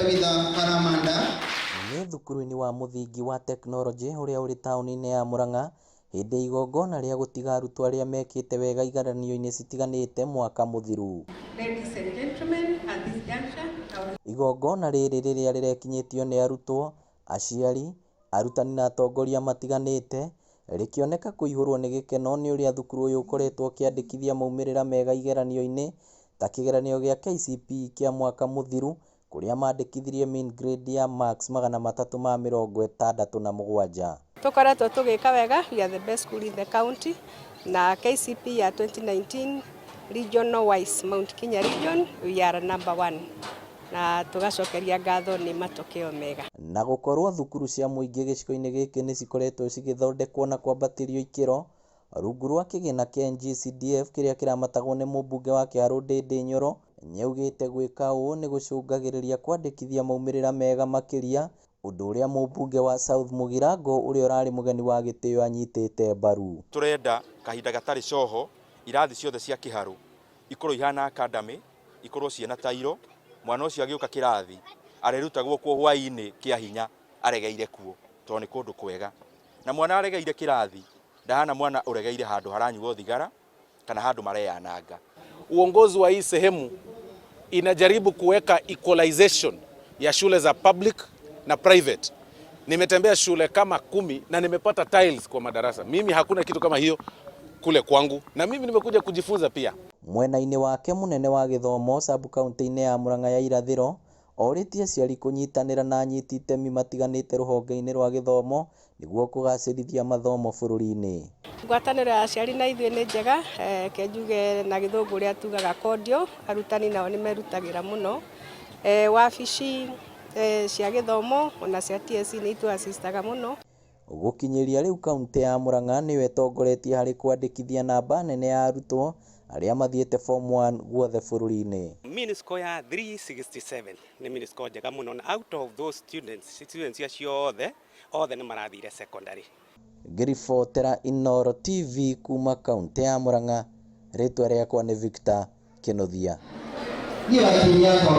Tabitha Karamanda. Nĩ thukuru-inĩ wa mũthingi wa tekinoronjĩ ũrĩa ũrĩ taũni-inĩ ya Murang'a hĩndĩ ya igongona rĩa gũtiga arutwo arĩa mekĩte wega igeranio-inĩ citiganĩte mwaka mũthiru. Ladies and gentlemen, at this juncture, I would Igongona rĩrĩ rĩrĩa rĩrekinyĩtio nĩ arutwo, aciari, arutani na atongoria matiganĩte rĩkĩoneka kũihũrwo nĩ gĩkeno nĩ ũrĩa thukuru ũyũ ũkoretwo ũkĩandĩkithia maumĩrĩra mega igeranio-inĩ ta kĩgeranio gĩa KCPE kĩa mwaka mũthiru kũrĩa mandĩkithirie mean grade ya marks 367. Tũkoretwo tũgĩka wega. We are the best school in the county na KCPE ya 2019, regional wise, Mount Kenya region, we are number one na tũgacokeria ngatho nĩ matokeo mega. Na gũkorwo thukuru cia mũingĩ gĩcigo-inĩ gĩkĩ nĩ cikoretwo cigĩthondekwo na kwambatĩrio ikĩro rungu rwa kĩgĩna kĩa NGCDF kĩrĩa kĩramatagwo nĩ mũmbunge wa Kiharu Ndindi Nyoro, nĩaugĩte gwĩka ũũ nĩ gũcũngagĩrĩria kwandĩkithia maumĩrĩra mega makĩria, ũndũ ũrĩa mũmbunge wa South Mugirango ũrĩa ũrarĩ mũgeni wa gĩtĩo anyitĩte mbaru. Turenda kahinda gatarĩ coho irathi ciothe cia Kiharu ikorwo ihana academy, ikorwo ciĩna tairo. Mwana ũcio agĩũka kĩrathi arĩrutagwo kuo hwaĩ-inĩ kĩa hinya aregeire kuo tondũ nĩ kũndũ kwega, na mwana aregeire kĩrathi ndahana mwana ũregeire handũ haranyuo thigara kana handũ mareyananga. Uongozi wa hii sehemu inajaribu kuweka equalization ya shule za public na private. Nimetembea shule kama 10 na nimepata tiles kwa madarasa. Mimi hakuna kitu kama hiyo kule kwangu, na mimi nimekuja kujifunza pia. Mwena-inĩ wake, mũnene wa gĩthomo sub kauntĩ-inĩ ya Murang'a ya irathĩro orĩtie aciari kũnyitanĩra na anyiti itemi matiganĩte rũhonge-inĩ rwa gĩthomo nĩguo kũgacĩrithia mathomo bũrũri-inĩ. Ngwatanĩro ya aciari na ithuĩ nĩ njega, ke njuge na Gĩthũngũ ũrĩa tugaga cordial. Arutani nao nĩ merutagĩra mũno. Wabici cia gĩthomo ona cia TSC nĩ itũ-assistaga mũno. Gũkinyĩria rĩu, kaunti ya Murang'a nĩyo ĩtongoretie harĩ kwandĩkithia namba nene ya arutwo arĩa mathiĩte form 1 guothe bũrũri-inĩ. Mean score ya 367 nĩ mean score njega mũno, na out of those students acio othe othe nĩ marathire secondary. Ngĩribotera Inooro TV kuma kaunti ya Murang'a, rĩtwa rĩakwa nĩ Victor Kĩnuthia. Niĩ wakiri yakwa.